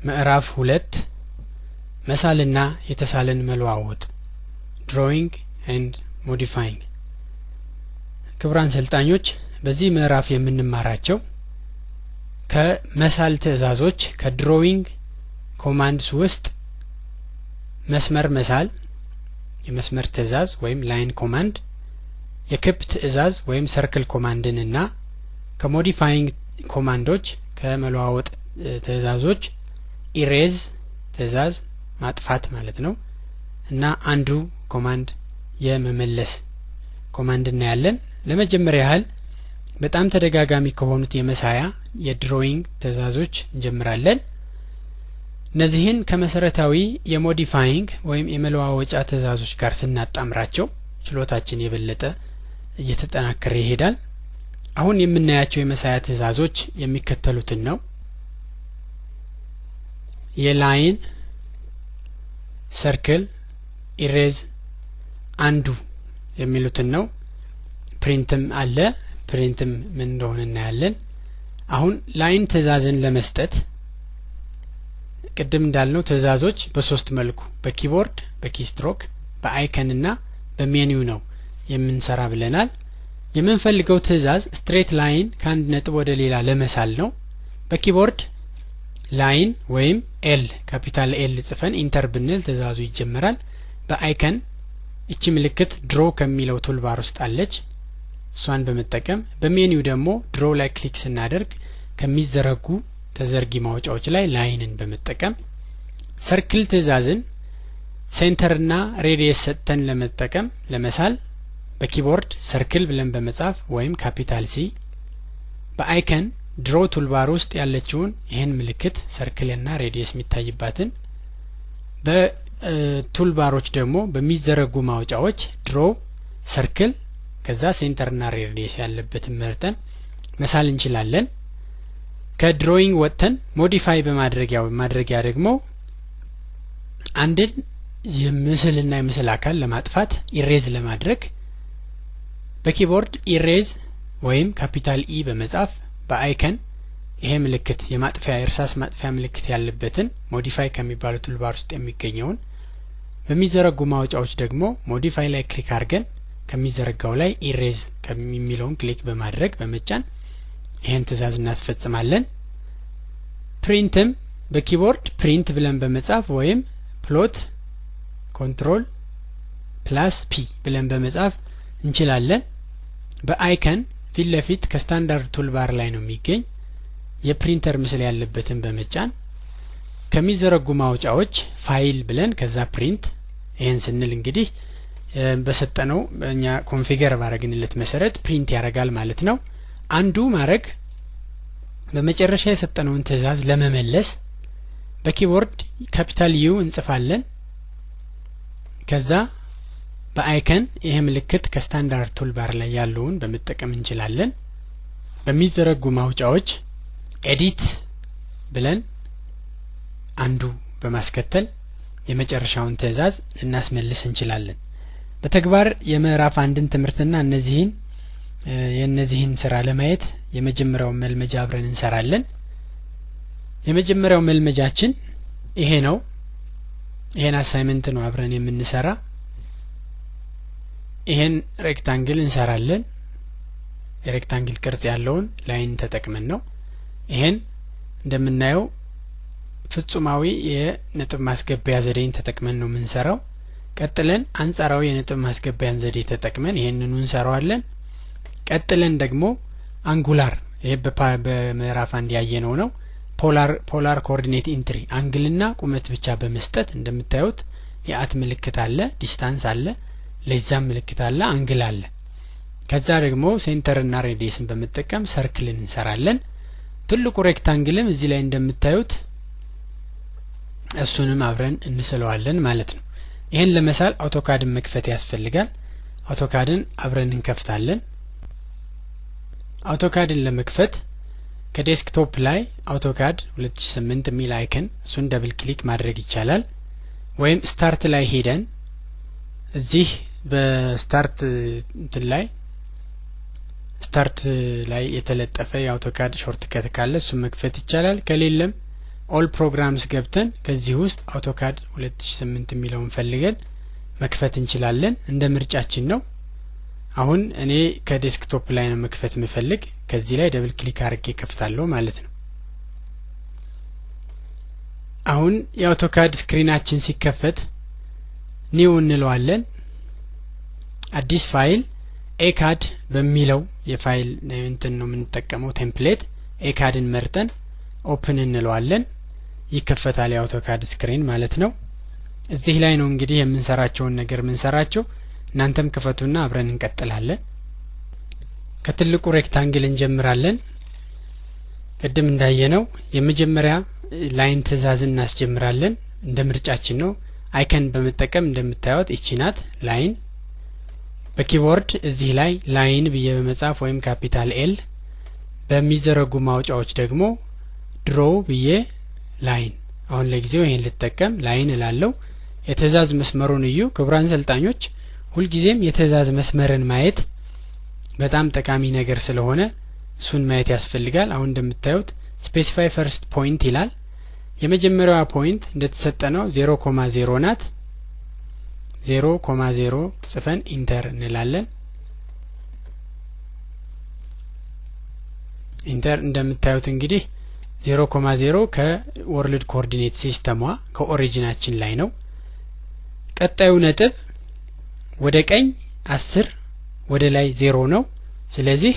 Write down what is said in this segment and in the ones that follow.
ምዕራፍ 2 መሳልና የተሳለን መለዋወጥ drawing and modifying። ክቡራን ሰልጣኞች፣ በዚህ ምዕራፍ የምንማራቸው ከመሳል ትዕዛዞች፣ ከ drawing commands ውስጥ መስመር መሳል የመስመር ትዕዛዝ ወይም line command፣ የክብ ትዕዛዝ ወይም circle command ን እና ከ modifying command ኦች፣ ከመለዋወጥ ትዕዛዞች erase ትዕዛዝ ማጥፋት ማለት ነው እና undo command የመመለስ command እናያለን። ለመጀመሪያ ያህል በጣም ተደጋጋሚ ከሆኑት የመሳያ የ drawing ትዕዛዞች እንጀምራለን። እነዚህን ከመሰረታዊ የ modifying ወይም የመለዋወጫ ትዕዛዞች ጋር ስናጣምራቸው ችሎታችን የበለጠ እየተጠናከረ ይሄዳል። አሁን የምናያቸው የመሳያ ትዕዛዞች የሚከተሉትን ነው። የ line፣ circle፣ erase፣ undo የሚሉትን ነው። Print ም አለ። Print ም ምን እንደሆነ እናያለን። አሁን line ትዕዛዝን ለመስጠት ቅድም እንዳልነው ትዕዛዞች በሶስት መልኩ በ keyboard፣ በ keystroke፣ በ icon እና በሜኒው ነው የምንሰራ ብለናል። የምንፈልገው ትዕዛዝ straight line ከአንድ ነጥብ ወደ ሌላ ለመሳል ነው። በ keyboard line ወይም L፣ capital L ጽፈን enter ብንል ትዕዛዙ ይጀመራል። በ icon እቺ ምልክት draw ከሚለው toolbar ውስጥ አለች። እሷን በመጠቀም፣ በሜኒው ደግሞ draw ላይ click ስናደርግ ከሚዘረጉ ተዘርጊ ማውጫዎች ላይ line ን በመጠቀም፣ circle ትዕዛዝን center ና radius ሰጥተን ለመጠቀም፣ ለመሳል በ keyboard circle ብለን በመጻፍ ወይም capital C፣ በ icon draw toolbar ውስጥ ያለችውን ይህን ምልክት circle ና radius የሚታይባትን፣ በ toolbar ኦች ደግሞ በሚዘረጉ ማውጫዎች draw circle ከዛ center ና radius ያለበትን መርጠን መሳል እንችላለን። ከ drawing ወጥተን modify በማድረጊያው ማድረጊያ ደግሞ አንድን የምስልና የምስል አካል ለማጥፋት፣ erase ለማድረግ በ keyboard erase ወይም capital E በመጻፍ፣ በ icon ይሄ ምልክት የማጥፊያ የእርሳስ ማጥፊያ ምልክት ያለበትን modify ከሚባሉ toolbar ውስጥ የሚገኘውን፣ በሚዘረጉ ማውጫዎች ደግሞ modify ላይ click አድርገን ከሚዘረጋው ላይ erase የሚለውን click በማድረግ፣ በመጫን ይሄን ትዕዛዝ እናስፈጽማለን። Print ም በ keyboard print ብለን በመጻፍ ወይም plot control plus P ብለን በመጻፍ እንችላለን። በ icon ፊት ለፊት ከ standard toolbar ላይ ነው የሚገኝ የፕሪንተር ምስል ያለበትን በመጫን ከሚዘረጉ ማውጫዎች ፋይል ብለን ከዛ print ይህን ስንል እንግዲህ በሰጠነው እኛ configure ባረግንለት መሰረት print ያደርጋል ማለት ነው። Undo ማድረግ በመጨረሻ የሰጠነውን ትዕዛዝ ለመመለስ በ keyboard capital U እንጽፋለን። ከዛ በ icon ይሄ ምልክት ከ standard toolbar ላይ ያለውን በመጠቀም እንችላለን። በሚዘረጉ ማውጫዎች edit ብለን undo በማስከተል የመጨረሻውን ትዕዛዝ ልናስመልስ እንችላለን። በተግባር የምዕራፍ 1ን ትምህርትና የእነዚህን ስራ ለማየት የመጀመሪያውን መልመጃ አብረን እንሰራለን። የመጀመሪያው መልመጃችን ይሄ ነው። ይሄን assignment ነው አብረን የምንሰራ። ይሄን rectangle እንሰራለን። የ rectangle ቅርጽ ያለውን line ተጠቅመን ነው። ይሄን እንደምናየው ፍጹማዊ የነጥብ ማስገቢያ ዘዴን ተጠቅመን ነው የምንሰራው። ቀጥለን አንጻራዊ የነጥብ ማስገቢያን ዘዴ ተጠቅመን ይሄንኑ እንሰራዋለን። ቀጥለን ደግሞ angular፣ ይሄ በምዕራፍ 1 ያየነው ነው። Polar coordinate entry angle ና ቁመት ብቻ በመስጠት እንደምታዩት የ at ምልክት አለ፣ distance አለ፣ less than ምልክት አለ፣ angle አለ። ከዛ ደግሞ center ና radius ን በመጠቀም circle ን እንሰራለን። ትልቁ rectangle ም እዚህ ላይ እንደምታዩት እሱንም አብረን እንስለዋለን ማለት ነው። ይሄን ለመሳል AutoCAD ን መክፈት ያስፈልጋል። AutoCAD ን አብረን እንከፍታለን። AutoCAD ን ለመክፈት ከ desktop ላይ AutoCAD 2008 የሚል icon እሱን double click ማድረግ ይቻላል። ወይም start ላይ ሄደን እዚህ በ start እንትን ላይ start ላይ የተለጠፈ የ AutoCAD shortcut ካለ እሱን መክፈት ይቻላል። ከሌለም All programs ገብተን ከዚህ ውስጥ AutoCAD 2008 የሚለውን ፈልገን መክፈት እንችላለን። እንደ ምርጫችን ነው። አሁን እኔ ከ desktop ላይ ነው መክፈት ምፈልግ። ከዚህ ላይ double click አድርጌ ከፍታለሁ ማለት ነው። አሁን የ AutoCAD screen ኣችን ሲከፈት new እንለዋለን። አዲስ ፋይል ACAD በሚለው የፋይል እንትን ነው የምንጠቀመው template። ACAD ን መርጠን open እንለዋለን። ይከፈታል የ AutoCAD screen ማለት ነው። እዚህ ላይ ነው እንግዲህ የምንሰራቸውን ነገር የምንሰራቸው። እናንተም ክፈቱና አብረን እንቀጥላለን። ከትልቁ rectangle እንጀምራለን። ቅድም እንዳየነው የመጀመሪያ line ትእዛዝን እናስጀምራለን። እንደ ምርጫችን ነው። Icon በመጠቀም እንደምታዩት ይቺ ናት line። በ keyboard እዚህ ላይ line ብዬ በመጻፍ ወይም capital L፣ በሚዘረጉ ማውጫዎች ደግሞ draw ብዬ line። አሁን ለጊዜው ይሄን ልጠቀም፣ line እላለሁ። የትእዛዝ መስመሩን እዩ። ክቡራን ሰልጣኞች፣ ሁልጊዜም የትእዛዝ መስመርን ማየት በጣም ጠቃሚ ነገር ስለሆነ እሱን ማየት ያስፈልጋል። አሁን እንደምታዩት specify first point ይላል። የመጀመሪያዋ point እንደተሰጠ ነው 0,0 ናት። 0,0 ጽፈን enter እንላለን። Enter። እንደምታዩት እንግዲህ 0,0 ከ world coordinate system ኧ ከ origin ኣችን ላይ ነው። ቀጣዩ ነጥብ ወደ ቀኝ 10 ወደ ላይ 0 ነው። ስለዚህ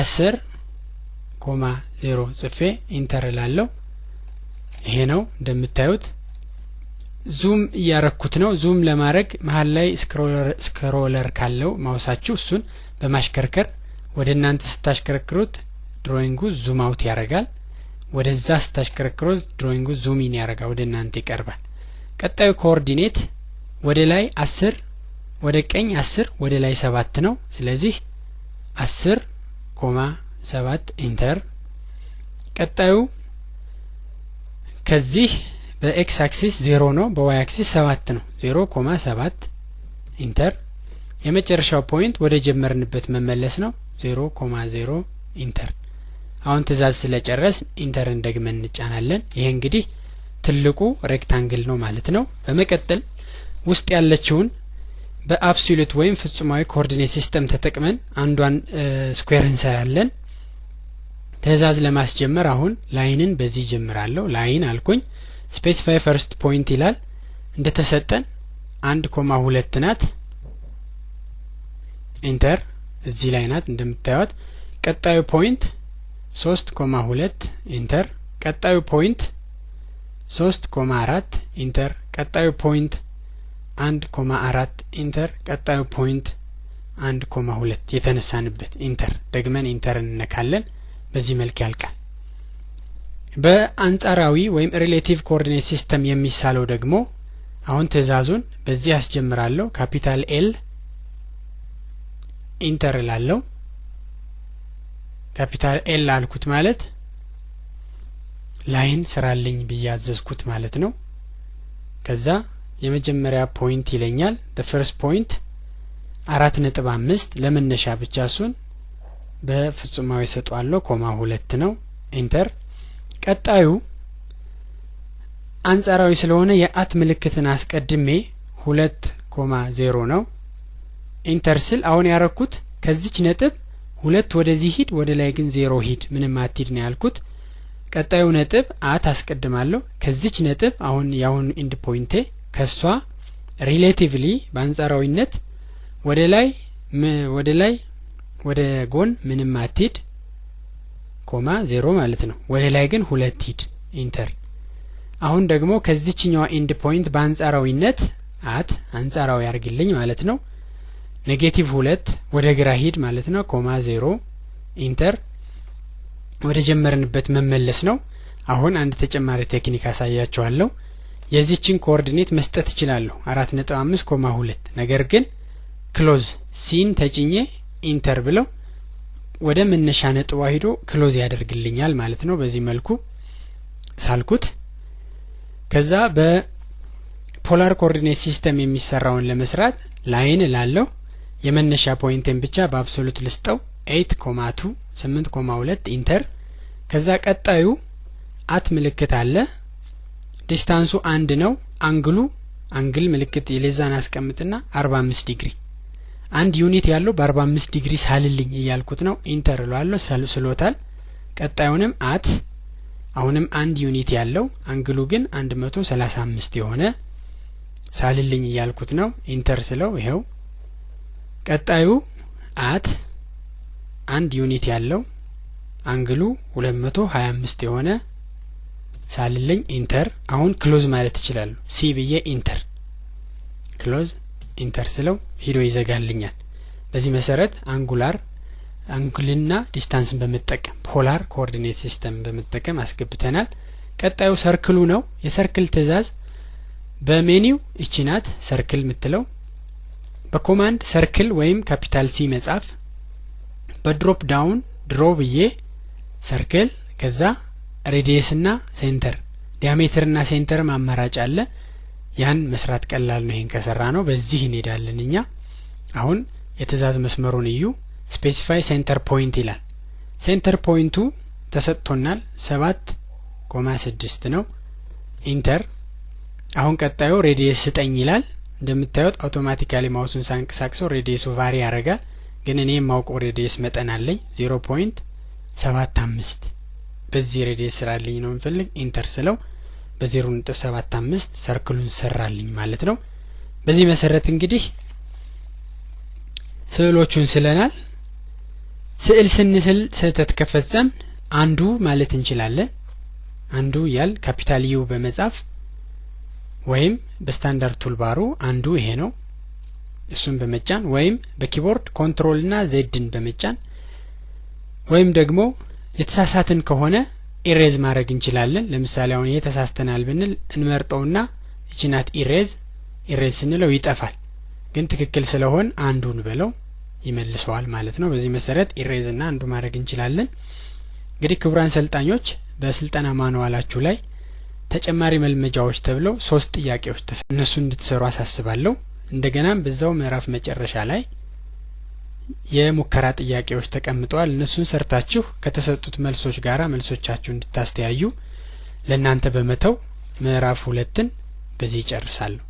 10,0 ጽፌ enter እላለሁ። ይሄ ነው እንደምታዩት። Zoom እያረኩት ነው። Zoom ለማድረግ መሀል ላይ scroller ካለው mouse ኣችሁ እሱን በማሽከርከር ወደ እናንተ ስታሽከረክሩት drawing ኡ zoom out ያደርጋል። ወደዛ ስታሽከረክሩት drawing ኡ zoom in ያደርጋል፣ ወደ እናንተ ይቀርባል። ቀጣዩ coordinate ወደ ላይ 10 ወደ ቀኝ 10 ወደ ላይ 7 ነው። ስለዚህ 10,7 enter። ቀጣዩ ከዚህ በ X axis 0 ነው፣ በ Y axis 7 ነው። 0,7 enter። የመጨረሻው point ወደ ጀመርንበት መመለስ ነው። 0,0 enter። አሁን ትእዛዝ ስለጨረስ ኢንተርን ደግመን እንጫናለን። ይሄ እንግዲህ ትልቁ rectangle ነው ማለት ነው። በመቀጠል ውስጥ ያለችውን በ absolute ወይም ፍጹማዊ coordinate system ተጠቅመን አንዷን square እንሰራለን። ትእዛዝ ለማስጀመር አሁን line ን በዚህ ጀምራለሁ። Line አልኩኝ። Specify first point ይላል። እንደተሰጠን 1,2 ናት። Enter። እዚህ ላይ ናት እንደምታዩት። ቀጣዩ point 3,2 enter። ቀጣዩ point 3,4 enter። ቀጣዩ point 1,4 enter። ቀጣዩ point 1,2 የተነሳንበት enter። ደግመን enter እንነካለን። በዚህ መልክ ያልቃል። በአንጻራዊ ወይም relative coordinate system የሚሳለው ደግሞ አሁን ትእዛዙን በዚህ አስጀምራለሁ። Capital L enter እላለሁ። Capital L አልኩት ማለት line ስራልኝ ብዬ አዘዝኩት ማለት ነው። ከዛ የመጀመሪያ point ይለኛል። The first point 4.5 ለመነሻ ብቻ እሱን በፍጹማዊ ሰጧለሁ፣ comma 2 ነው። Enter። ቀጣዩ አንጻራዊ ስለሆነ የ at ምልክትን አስቀድሜ 2,0 ነው። Enter ስል አሁን ያረኩት ከዚች ነጥብ 2 ወደዚህ ሂድ፣ ወደ ላይ ግን 0 ሂድ፣ ምንም አትሂድ ነው ያልኩት። ቀጣዩ ነጥብ at አስቀድማለሁ። ከዚች ነጥብ አሁን ያሁን end point ኤ ከሷ relatively በአንጻራዊነት ወደ ላይ ወደ ጎን ምንም አትሂድ፣ comma 0 ማለት ነው። ወደ ላይ ግን 2 ሂድ። Enter። አሁን ደግሞ ከዚችኛዋ end point በአንጻራዊነት at አንጻራዊ ያርግልኝ ማለት ነው። negative 2 ወደ ግራ ሂድ ማለት ነው። Comma 0 enter። ወደ ጀመርንበት መመለስ ነው። አሁን አንድ ተጨማሪ ቴክኒክ አሳያችኋለሁ። የዚችን coordinate መስጠት እችላለሁ፣ 4.5 comma 2። ነገር ግን close C ን ተጭኜ enter ብለው ወደ መነሻ ነጥቧ ሂዶ close ያደርግልኛል ማለት ነው። በዚህ መልኩ ሳልኩት። ከዛ በ polar coordinate system የሚሰራውን ለመስራት line እላለሁ። የመነሻ point ኤን ብቻ በ absolute ልስጠው፣ 8 comma 2፣ 8 comma 2 enter። ከዛ ቀጣዩ at ምልክት አለ። Distance ኡ 1 ነው። Angle ኡ angle ምልክት የ less than አስቀምጥና 45 ዲግሪ፣ አንድ unit ያለው በ45 ዲግሪ ሳልልኝ እያልኩት ነው። Enter እለዋለሁ። ስሎታል። ቀጣዩንም at አሁንም አንድ unit ያለው angle ኡ ግን 135 የሆነ ሳልልኝ እያልኩት ነው። Enter ስለው ይሄው። ቀጣዩ at አንድ unit ያለው angle ኡ 225 የሆነ ሳልልኝ፣ enter። አሁን close ማለት እችላለሁ። C ብዬ enter፣ close፣ enter ስለው ሂዶ ይዘጋልኛል። በዚህ መሰረት angular angle ና distance ን በመጠቀም polar coordinate system በመጠቀም አስገብተናል። ቀጣዩ circle ኡ ነው። የ circle ትዕዛዝ በሜኒው እቺ ናት circle የምትለው፣ በ command circle ወይም capital C መጻፍ፣ በ drop down draw ብዬ circle፣ ከዛ radius ና center፣ diameter ና center ም አማራጭ አለ። ያን መስራት ቀላል ነው። ይሄን ከሰራ ነው በዚህ እንሄዳለን እኛ። አሁን የትዕዛዝ መስመሩን እዩ። Specify center point ይላል። Center point ኡ ተሰጥቶናል፣ 7,6 ነው። Enter። አሁን ቀጣዩ radius ስጠኝ ይላል። እንደምታዩት automatically mouse ኡን ሳንቀሳቅሰው radius ኡ vary ያደርጋል። ግን እኔ የማውቀው radius መጠን አለኝ፣ 0.75። በዚህ radius ስራልኝ ነው የምፈልግ። Enter ስለው በ0.75 circle ኡን ሰራልኝ ማለት ነው። በዚህ መሰረት እንግዲህ ስዕሎቹን ስለናል። ስዕል ስንስል ስህተት ከፈጸም undo ማለት እንችላለን። Undo እያል capital U በመጻፍ ወይም በ standard toolbar ኡ undo ይሄ ነው፣ እሱን በመጫን ወይም በ keyboard control ና Z ን በመጫን ወይም ደግሞ የተሳሳትን ከሆነ erase ማድረግ እንችላለን። ለምሳሌ አሁን ይሄ ተሳስተናል ብንል እንመርጠውና ይችናት erase፣ erase ስንለው ይጠፋል። ግን ትክክል ስለሆን undo ን በለው ይመልሰዋል ማለት ነው። በዚህ መሰረት erase እና undo ማድረግ እንችላለን። እንግዲህ ክቡራን ሰልጣኞች፣ በስልጠና manual ኣችሁ ላይ ተጨማሪ መልመጃዎች ተብለው ሶስት ጥያቄዎች እነሱን እንድትሰሩ አሳስባለሁ። እንደገናም በዛው ምዕራፍ መጨረሻ ላይ የሙከራ ጥያቄዎች ተቀምጠዋል። እነሱን ሰርታችሁ ከተሰጡት መልሶች ጋራ መልሶቻችሁ እንድታስተያዩ ለእናንተ በመተው ምዕራፍ 2ን በዚህ ይጨርሳለሁ።